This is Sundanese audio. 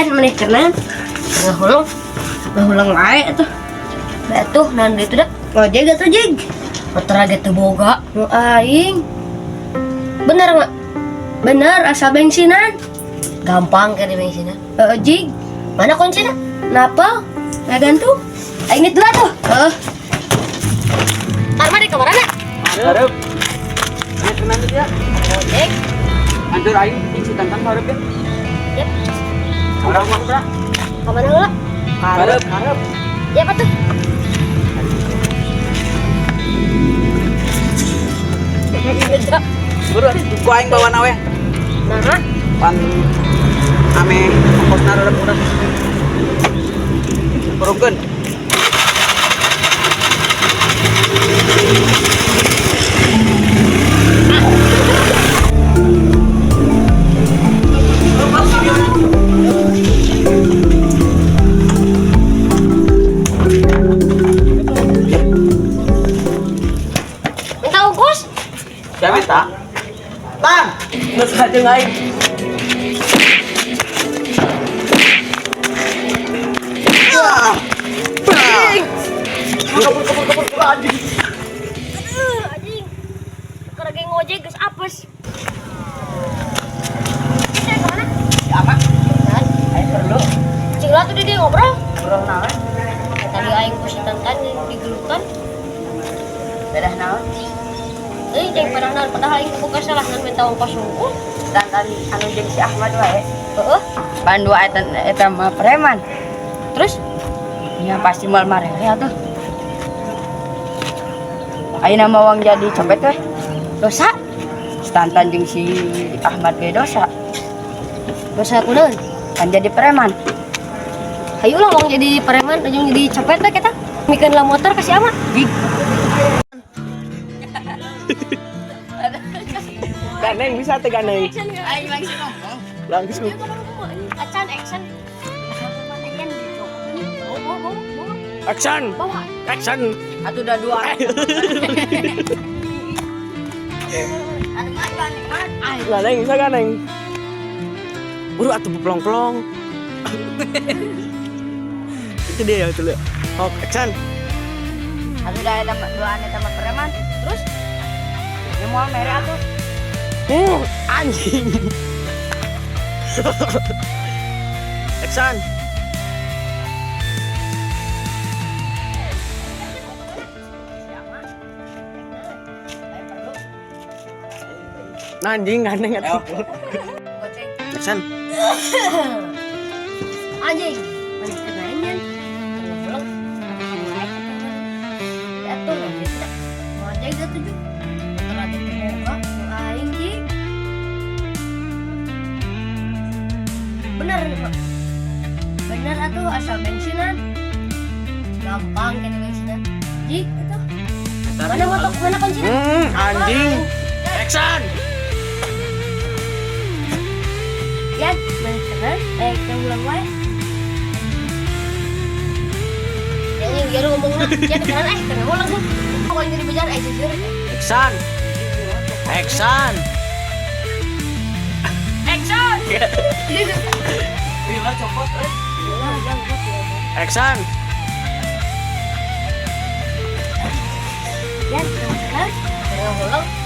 Maneh kenal ngahuleng ngahuleng wae atuh. Atuh, naon deui itu dah? Ngojek atuh, Jig. Motor ge teu boga. Nu aing. Bener nggak? Bener, asal bensinan. Gampang kan di bensinan. Heeh, Jig. Mana kuncinya? Napa? Ngagantung. Aing dulu atuh. Heeh. Tarma di kamar mana? Hareup. Ayo tenang ya. Ojek. Anjur aing jeung si Tantan hareup ya. Yep. Urang mah bra. Ka mana heula? Hareup, hareup. Ya apa tuh? Buru ku aing bawa we. Nah, Pan ame ongkosna hareup urang. Kurungkeun. Minta ongkos. Siapa minta? Tang, geus jeung aing. Kabur kabur kabur kabur anjing. Aduh, anjing. Keur ge ngojek geus apes. Kita ke mana? Si Ama, Dan, aing perlu cing lah tuh dia ngobrol. ngobrol naon? Tadi aing ku si Tantan digelutan. Bedah naon? Euy, jeung padahal naon padahal aing boga salah ngan minta ongkos hungkul. Tantan anu jeung si Ahmad wae. Heeh. Pandu eta eta mah preman. Terus Ya pasti moal marere atuh. Ayeuna mah wang jadi copet weh. Dosa, Si Tantan jeung si Ahmad ge dosa. Dosa kunaon? Kan jadi preman. Hayu lah wong jadi preman jeung jadi copet teh kita. Mikeun lah motor ka si Ama. Jig. Ganeng bisa teh ganeng. Aing langsung ngomong. Langsung. Acan action. Action. Bawa. Action. Atuh udah dua. Anu mah ganeng mah. Ganeng bisa ganeng. Buru atuh pelong-pelong. Itu dia ya itu lihat. Oh, action. Atuh dah eta mah duaan eta mah preman. Terus Ya moal mere atuh. Anjing. Action. Nah, anjing ganeng atuh. Action. Anjing. Maneh kenanya. Ngomong. Atuh nanti tidak. Ngojek atuh, Jig. Motor atuh teu boga. Nu aing, Jig. Bener nih, Mak. Bener atuh asal bensinan. Gampang kan bensinan. Jig atuh. Mana motor, mana kuncinya? Anjing. Action. Ya, maneh kenal eh ulang wae. Yang biar ngomongna, ya kenalan kenal langsung. Pokoknya jadi bejar jujur. Action. Action. Action. Gila copot euy. Action. Ya, maneh kenal. Ngomong.